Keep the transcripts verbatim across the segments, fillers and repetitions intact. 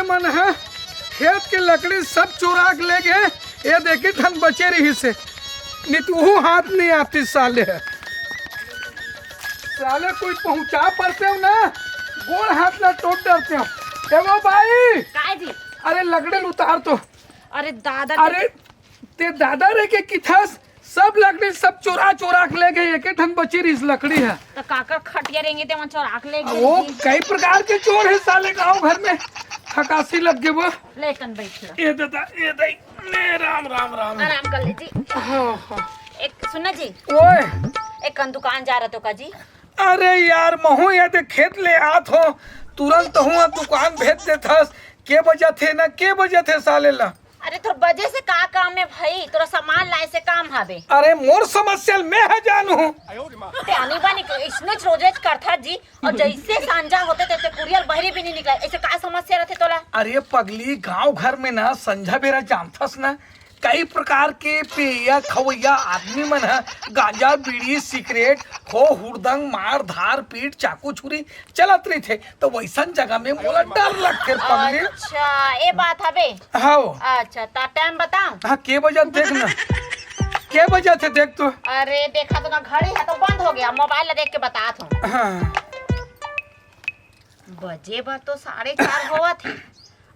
मन ह खेत के लकड़ी सब चोरा के ले गे। ये देखी ठन बचे रहिस हे, नहीं तो वो हाथ नहीं आती साले ह। साले कोई पहुंचा परते हो ना, गोड़ हाथ ला टोट डरते हो। ए वो भाई, काय जी? अरे लकड़ी ल उतार तो। अरे दादा, अरे ते दादा रे के किथस, सब लकड़ी सब चोरा चोरा के ले गे, एके ठन बची रहिस लकड़ी ह। त काकर खटिया रेंगे ते मन चोरा के ले गे वो जी। कई प्रकार के चोर हे साले गांव घर में, थकासी लग गे वो। लेकन बैठ लो। ए दादा, ए दाई, ले राम राम राम। आराम कर ले जी। हाँ, हाँ। एक सुन ना जी, ओए। एक कन दुकान जा रहा तो का जी? अरे यार, महू ये दे खेत ले आत हो, तुरंत हुआ दुकान भेज देथस। के बजत हे ना, के बजत हे साले ला? अरे तोर बजे से का काम है भाई, तोरा सामान लाए से काम हवे। अरे मोर समस्या ल मैं ह जानू। ते आनी बानी के इसने रोजेज करथा जी, और जैसे सांझा होते ते, ते कुरियर बहरी भी नहीं निकला, ऐसे का समस्या रहते तोला? अरे पगली, गांव घर में ना संझा बेरा जानथस ना, कई प्रकार के पिया खवैया आदमी मन ह गांजा, बीड़ी, सिगरेट, हो हुड़दंग, मार धार, पीट, चाकू, छुरी चलत रहिथे, तो वैसन जगह में मोला डर लगथे पगली। अच्छा, ए बात हवे। हाँ। अच्छा, ता टाइम बताओ। हाँ, के बजत देख ना, के बजत हे देख तो। अरे देखा तो ना, घड़ी है तो बंद हो गया, मोबाइल ला देख के बतात हूँ। हाँ। बजे बर तो साढ़े चार होवत हे।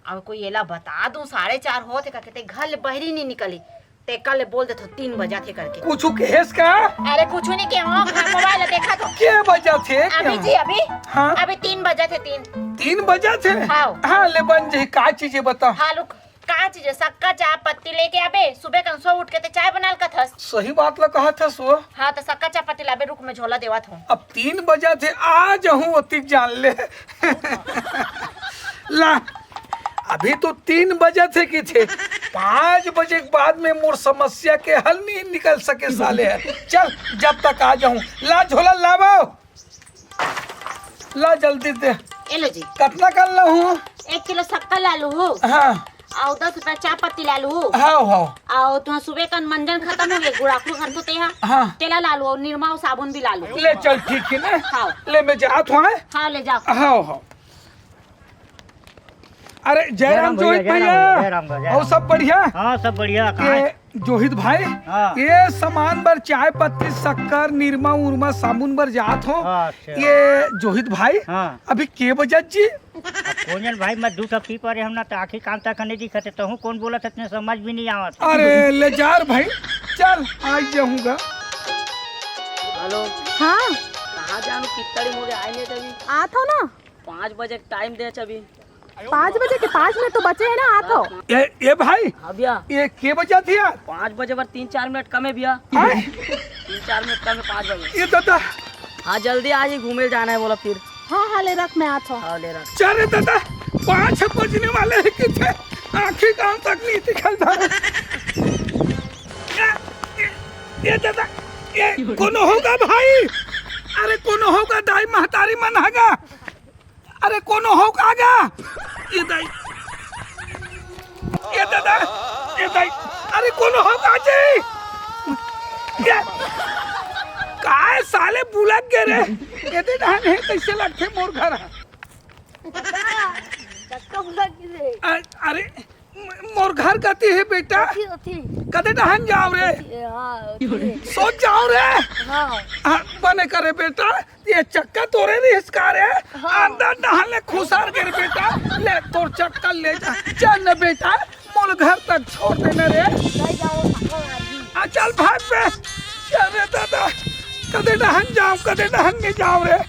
अब कोई एला बता दूं साढ़े चार होत हे करके, ते घर ले बहरी नहीं निकली। ते कल ले बोल देथो तीन बजत हे करके। कुछ कहेस का? अरे कुछ नहीं के, हाँ, घर मोबाइल देखा तो। के बजत हे? अभी जी, अभी। हाँ। अभी तीन बजत हे, तीन। तीन बजत हे? हाँ। हाँ, ले बन जाही, का चीज हे बता। हाँ, रुक, का चीज हे? सक्कर, चाय पत्ती लेके आबे, सुबह कन सो उठ के ते चाय बना ल कथस। सही बात ला कहा थस वो। हाँ, तो सक्कर चाय पत्ती लाबे, रुक, मैं झोला देवत हूँ। अब तीन बजत हे, आ जाहूँ ओतिक जान ले। ला, अभी तो तीन बजत हे किथे, पाँच बजे के बाद में मोर समस्या के हल नहीं निकल सके साले ह। चल, जब तक आ जाहूँ, ला झोला लावो, ला जल्दी दे। ए लो जी। कतना कर ला हूँ? एक किलो सक्कर ला लू हूँ। हाँ। और दस रुपया चाय पत्ती ला लू हूँ। हाँ, हाँ। और तुहाँ सुबह कन मंजन खत्म हो गए, गुड़ाखू घर तो तेहा। हाँ। तेला ला लू और निरमा और साबुन भी ला लू। ले चल, ठीक है ना? हाँ। ले मैं जात हूँ, हैं? हाँ, ले जाओ। हाँ, हाँ। अरे जय राम जोहित भैया, जय राम भैया। और सब बढ़िया? हाँ, सब बढ़िया। कहाँ ये जोहित भाई, हाँ। ये सामान बर चाय पत्ती, शक्कर, निरमा उरमा, साबुन बर जात हो। अच्छा। ये जोहित भाई, हाँ। अभी के बजत जी? अब कोंजन भाई, मैं दू ठो पी परे हम ना, तो आँखी कान तक नहीं दिखत हे, तहूँ कौन बोलत हे, इतने समझ भी नहीं आवत हे। अरे ले जा रे भाई, चल, आ जाऊंगा। हेलो। हाँ। कहाँ जानू, कितना दिन हो गया, आए नहीं तभी। आत हो ना। पाँच बजे के टाइम दे अभी। पाँच बजे के? पाँच मिनट तो बचे हे ना, आत हो। ए, ए भाई, हाँ भैया। ये के बजत हे यार? पाँच बजे बर तीन चार मिनट कम हे भैया। हैं? तीन चार मिनट कम हे पाँच बजे। ये दादा। हाँ, जल्दी आ जी, घूमे जाना हे बोला फिर। हाँ, हाँ, ले रख, मैं आत हो। हाँ, ले रख। चल रे दादा, पाँच बजने वाले हे किथे, आँखी कान तक नहीं दिखत हे। ये, ये दादा, ये कोनो होगा भाई? अरे कोनो होगा, दाई महतारी मन हगा। अरे कोनो हो का गा? ए दाई, ए दादा, ए दाई, अरे कोनो हो का जी? ए, काय साले बुलक गे रे? एदे डहन हे, कइसे लगथे मोर घर ह? चक्का बुलक गे रे। अ-, अरे म-, मोर घर कति हे बेटा? ओथी, ओथी। कते डहन जाव रे? ओथी, हाँ, ओथी। सोच जाव रे। हाँ। हाँ, बने करे बेटा, ये चक्का तोरे रिहिस का रे? हाँ। अंदर डहन ले खुसर गे रे बेटा। ले तोर चक्का ले जा। चल न बेटा, मोल घर तक छोड़ देना रे। ले जाओ, पकड़ आदमी। आ चल भाग बे। चल रे दादा, कते डहन जाव, कते डहन नहीं जाव रे।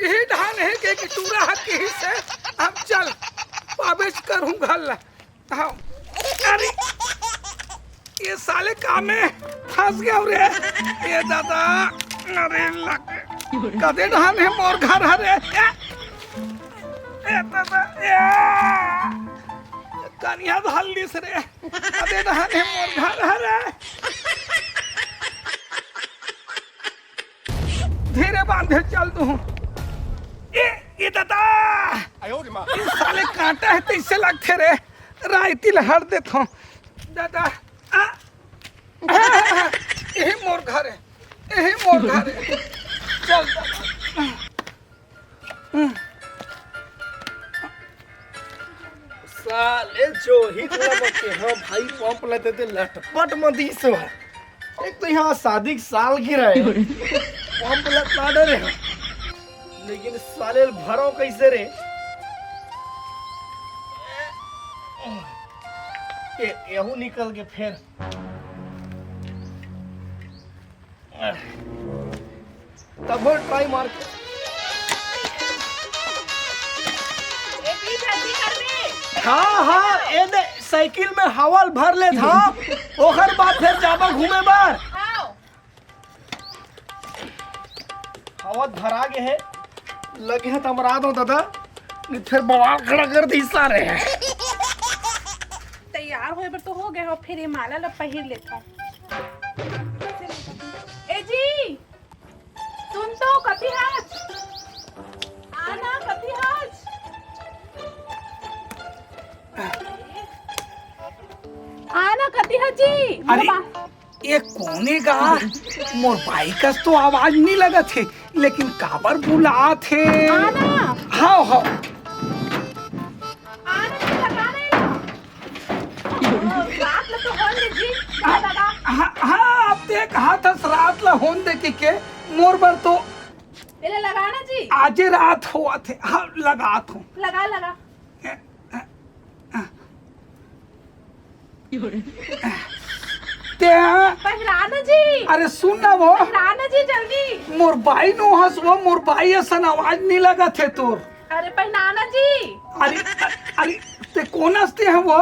यही डहन हे के कि टूरा हक यही से। अब चल, पाबेच करहूँ घर ला। हाँ। अरे, ये साले का में फंस गया रे। ये दादा, अरे लग, कते डहन हे मोर घर हरे। ए, ए दादा, ए, कनिया धल दिस रे। कते डहन हे मोर घर हरे। धीरे बांधे चल तू। ए, ए दादा। आयो रे माँ। ए साले कांटा हे तइसे लगथे रे। रायती ल हर देथों। दादा। आ, आ, यही मोर घर हे। यही मोर घर हे। चल दादा। साले जो ही थोड़ा मत के, हाँ भाई, पंप लेते थे लटपट मत ही सो है। एक तो यहाँ शादी की सालगिरह है, पंप लटका डरे हैं, लेकिन साले भरो कैसे रे? ये, यहू निकल के फिर तब ट्राई मार के। ए, जी, जल्दी कर बे। हाँ, हाँ, ए दे, साइकिल में हवा ल भर ले था, ओकर बाद फिर जाबा घूमे बर। आओ। हवा त भरा गे हे, लगे हे त मरा दो दादा, नहीं फिर बवाल खड़ा कर दी सारे। तैयार होए बर तो हो गए हो, फिर ये माला ला पहिर लेता हूँ। ए जी, सुन तो, कति हच? आना, कति हच? आना, कति हच जी? अरे, बाबा। ये कोने गा? मोर बाई कस तो आवाज नहीं लगत हे, लेकिन काबर बुलात हे? आना। हाँ, हाँ। आना, लगा नहीं ला। रात में तो होन दे जी, लगा। हाँ, हाँ, आप देख, हाँ, दस रात ला होन दे कि के, मोर बर तो एला लगाना जी। आजे रात होवत हे, हाँ, लगात हूँ। लगा, लगा। ते हाँ। पहिराना जी। अरे सुन ना वो। पहिराना जी, जल्दी। मोर बाई नो हस वो, मोर बाई असन आवाज नहीं लगत हे तोर। अरे पहिराना जी। अरे, अरे, ते कोन हस ते हैं वो?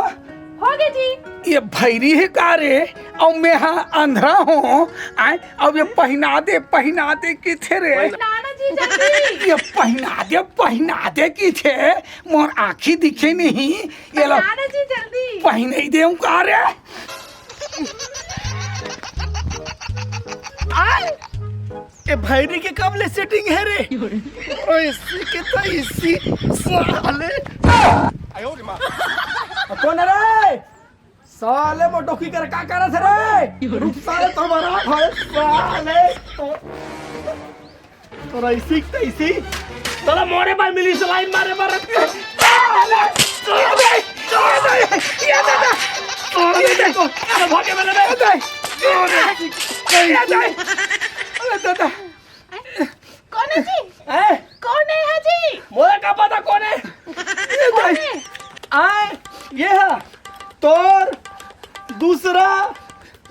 हो गए जी। ये भैरी हे का रे? अउ मैं हा अंधरा हों, आय, अब ये पहिना दे, पहिना दे किथे रे? पहिराना जी, जल्दी। ये पहिना दे, पहिना दे किथे? मोर आँखी दिखे नहीं, ये ला पहिराना जी, जल्दी। पहिनई देहूँ का रे? आय, ए भैरी के कब ले सेटिंग हे रे? ओए, इसी के तो इसी साले। कोन रे? साले मोटोकी कर का करत हे रे? रुक साले, तुम्हारा भाई साले। तो, तो रईसी, तईसी। तोला मोरे भाई मिली से लाइन मारे, मारे। साले, छोड़ दे, छोड़ दे। ये दादा, छोड़ दे। अरे भागे वाला रे। ये दादा, ये दादा। अरे दादा। कोन हे जी? हैं? कोन हे जी? मोला का पता कोन हे? ये कोन भाई। हे? आय, ये हा तोर दूसरा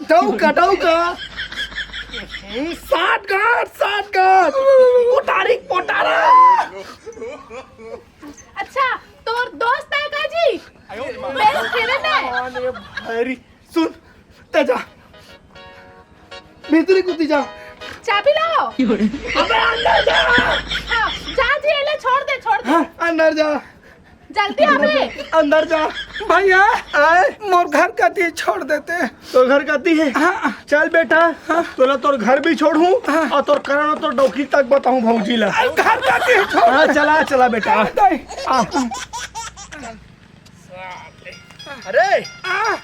डौका, डौका। हम्म, साठ गांठ, साठ गांठ। कोटारी, कोटारा। अच्छा, तोर दोस्त हे का जी? Best friend हे? अरे भाई, सुन, ते जा। भीतरी कुत्ती जा। चाबी लाओ। अबे अंदर जा। हाँ, जा जी, एला छोड़ दे, छोड़ दे। हाँ, अंदर जा। जल्दी अबे। अंदर जा। भैया, आय? मोर घर कती छोड़ देते। तोर घर कती हे? हाँ। चल बेटा, हाँ। तोला तोर घर भी छोड़हूँ हाँ। अउ तोर करन अउ तोर डौकी तक बताहूँ भौजी ला। अरे घर कती छोड़ हाँ, चला, चला बेटा। नहीं। आ। अरे, आ।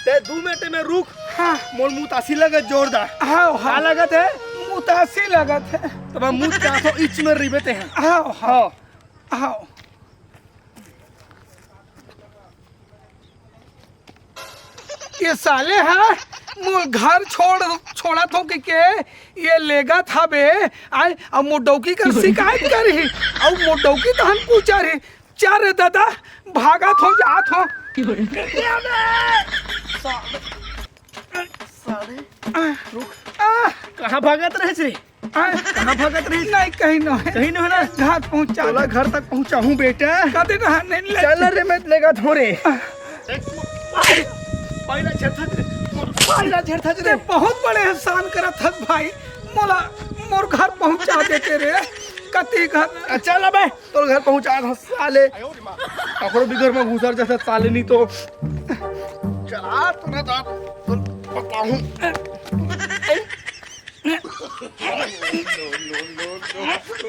ते दू मिनट में रुक। हाँ। मोर मुतासी लगत जोरदार। हाँ, हाँ। का लगत हे? मुतासी लगत हे। तब हम मुत के आथो इच में रिबे ते हैं। हाँ, हाँ। हाँ। हाँ। ये साले हा मोर घर छोड़, छोड़त हों कहिके ये लेगत हवे। आय, अब मोर डौकी कर शिकायत करही। अब मोर डौकी तहन पूछा रही, चल रे दादा, भागत हों, जात हों। साले, साले, रुक। आ, कहाँ भागत रहे रे? आ, कहाँ भागत रहे? नहीं, कहीं नहीं। कहीं नहीं ना? घर पहुँचा तोला दे। घर तक पहुँचाहूँ बेटा। कदे ना, नहीं ले। चल रे, मैं लेगत हों रे। आ। भाई ना झेरथा रे, भाई ना झेरथा रे। ते बहुत बड़े एहसान करत हस भाई, मोला मोर घर पहुँचा देते रे। कती घर? आ, चल अबे। तोर घर पहुँचा दे साले। ककरो भी घर में घुसर जैसे साले नहीं तो। चला, तोरा दांत, तो बताऊं।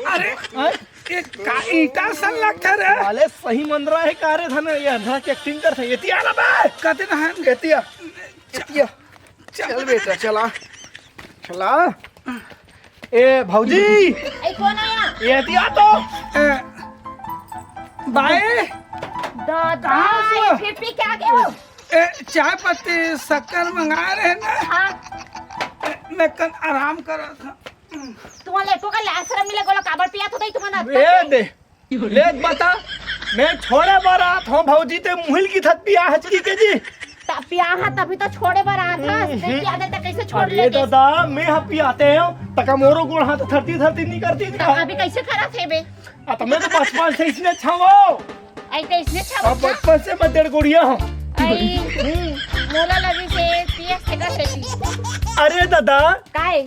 अरे, ये का ईंटा सन लगथे रे? साले सही मंदरा हे का रे धन, ये अंधरा के एक्टिंग करथे। एती आ ना बे। कते ना हन? एती आ। एती आ। चल। चल बेटा, चला। चला। ए, भौजी। ए, कोन आय? ए, एती आ तो। ए, बाय। दादा, कहाँ से? ये फिर पी के आ गए हो? ए, चाय पत्ती, शक्कर मंगाए रहे ना। हाँ। ए, मैं कन आराम करा था। तुम्हारे लेटो का लाज शरम मिले, बोलो, काबर पिया तो दई तुम्हारा ए, दे। ले बता, मैं छोड़े बर आत हूँ भौजी, ते मुहिल की थत पिया हचकी के जी। तब पिया हा, तभी तो छोड़े बर आत हा। हम्म, नहीं पिया दे तो कैसे छोड़ अरे लेते? दादा, मैं हा पियाते हूँ, तका मोरो गोड़ हाथ थरती थरती नहीं करती थी। अभी कैसे करा थे बे? आ, तो मैं तो बचपन से इसने छावो। आई तो इसने छावो अब ना? बचपन से मैं डेढ़ गोड़िया हूँ। आई, हम्म। मोला लगी से पिया से का खेती। अरे दादा, काय?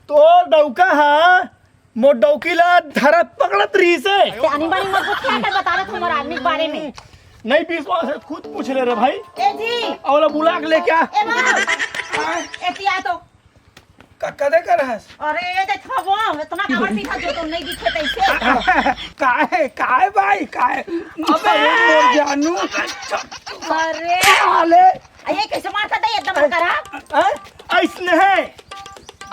तो डौका हा, मोर डौकी ला धरत पकड़त रहिस हे। ते आनी बानी मत पूछ, क्या कर बता रहे तुम्हारा आदमी के बारे में? नहीं विश्वास है, खुद पूछ ले रे भाई। ए जी। अउ ला बुला के लेके आ। ए बाबू। ए पिया तो। का, कदे कर हस? अरे, ये देखो वो, इतना काबर पीछा जो तुम नहीं दिखे तैसे। काहे, काहे भाई, काहे? अबे! अरे, मोर जानू। अरे! साले! आ, ये कैसे मारता था ये एकदम करा? हैं? ऐसने है,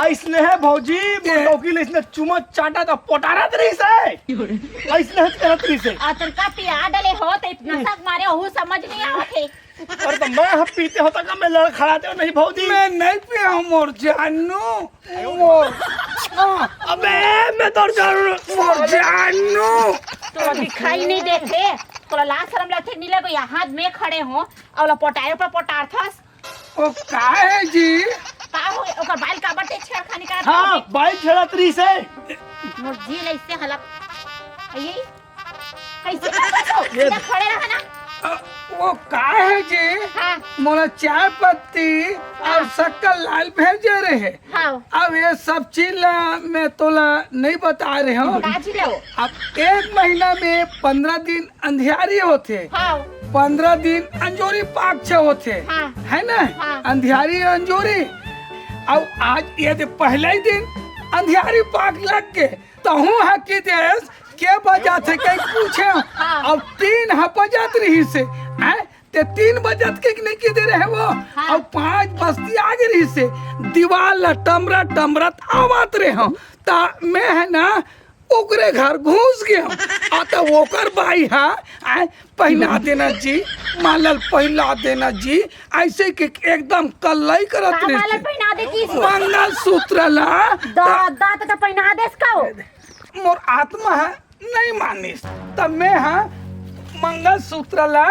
ऐसने है भौजी, के? मोर डौकी ले इसने चुमा चाटा था, पोटारत रहिस हे। ऐसने है करत रहिस हे। आ, तुमका पिया डले हो, तो इतना सब मारे, ओहू समझ नहीं आवत है। अरे तो मैं हम पीते होता का मैं लड़ खड़ा दे नहीं भौजी। मैं नहीं पिया हूँ मोर जानू। मोर अबे मैं तोर जानू मोर जानू। तो दिखाई नहीं देते। तोला लाज शरम लगथे नहीं लगो, यहाँ मैं खड़े हूँ और ला पोटारे पर पोटार थस। ओ का है जी? का हो ओकर बाल काबर ते छेड़खानी करत हाँ, हस? बाल छेड़त रहिस हे। मोर जी ले इससे हलक। ये कैसे कर दो? ये सीधा खड़े रहा ना। अ, वो का है जी? हाँ। मोला चाय पत्ती और हाँ। शक्कर लाल भेजे रहे। हाँ। अब ये सब चीज ला मैं तोला नहीं बता रहे हूँ। का चीज ला वो? अब एक महीना में पंद्रह दिन अंधियारी होथे। हाँ। पंद्रह दिन अंजोरी पाक छे होथे। हाँ। है ना? हाँ। अंधियारी अंजोरी। अब आज ये दे पहला ही दिन अंधियारी पाक लग के तहूँ हा की देस के बजाथे कहीं पूछे। हाँ। अब तीन हा बजात रहिस हे, हैं? ते तीन बजत के नहीं की दे रहे वो। हाँ। अब पाँच बजती आ गई रहिस हे, दीवाल ला टमरा टमरत आवत रहे हो, ता मैं है ना ओकरे घर घुस गए हो। आ तो ओकर बाई हा, आए, पहना देना जी, मालल पहना देना जी, ऐसे के एकदम कल्लाई करत का रहे मालल थे। पहना दे किस? मंगलसूत्र ला। दा, दा तो, तो पहना देस का हो? मोर आत्मा है, नहीं मानिस। तब मैं हा मंगलसूत्र ला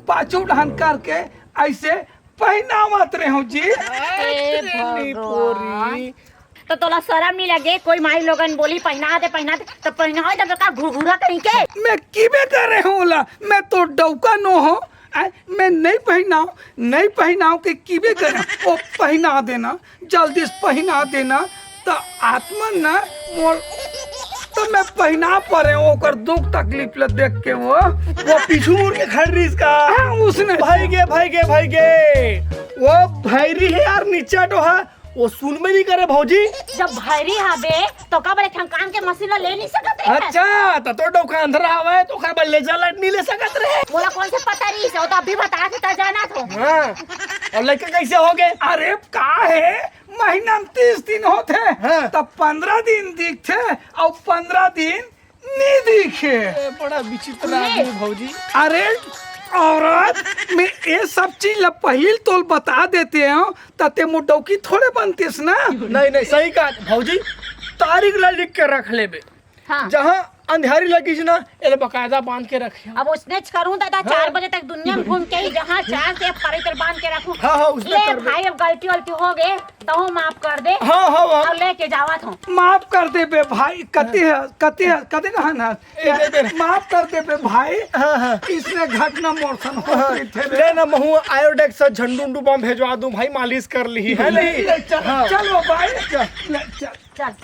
पाछू ढान करके ऐसे पहनावत रहे हूँ जी। ए तेरी भगवान। पोरी। तो तोला शरम नहीं लगे? कोई माई लोगन बोली पहना दे, पहना दे, तो पहनावे जब का घुरघुरा कहीं के। मैं किबे करे हूँ ला, मैं तो डौका नो हो, आय, मैं नहीं पहनाओ, नहीं पहनाओ के किबे करे, ओ पहना देना, जल्दी से पहना देना। त आत्मा ना मोर, त मैं पहना परे हूँ ओकर दुख तकलीफ ला देख के वो। वो पीछू मुड़ के खड़ रहिस का? हाँ, उसने। भाई गे, भाई गे, भाई गे। वो भैरी है यार, नीचा डोहा। वो सुन में नहीं करे भौजी। जब भैरी हबे, तो का बोले ठंकान के मशीन ला ले नहीं सकत रहे? अच्छा, त तो डौका अंधरा हवे, तो ओकर बर laser light नहीं ले सकत रहे? मोला कौन से पता रही से, वो तो अभी बता के त जाना थो। हाँ। और लड़का कैसे हो गए? अरे का है, महीना में तीस दिन होथे, हाँ। तब पंद्रह दिन दिखथे और पंद्रह दिन नहीं दिखे। ए, बड़ा विचित्र ये आदमी भौजी। अरे औरत, मैं ये सब चीज ला पहिल तोल बता देते हूँ, तते मोर डौकी थोड़े बनतेस ना। नहीं, नहीं, सही कहा भौजी, तारीख ला लिख के रख लेबे। हाँ। जहाँ अंधियारी लगिस ना, एला बकायदा बांध के रखे। अब उसने करूँ दादा, हाँ। चार बजे तक दुनिया में घूम के ही जहाँ चार से परे तेल बांध के रखूँ। हाँ, हाँ, उसने ले कर दे। भाई, अब गलती वलती हो गए, तो माफ कर दे। हाँ, हाँ, हाँ। और लेके जावत हूँ। माफ कर दे बे भाई, कते है, कते है, कते रहन है? ए, दे, दे। माफ कर दे बे भाई। हाँ, हाँ। इसने घटना मोर सन हो हाँ, गई थे रे। ले ना, महू आयोडेक्स से झंडू उंडू बम भेजवा दूँ भाई, मालिश कर ली है नहीं? ले, चल, हाँ। चल वो भाई, चल, ले, चल। चल।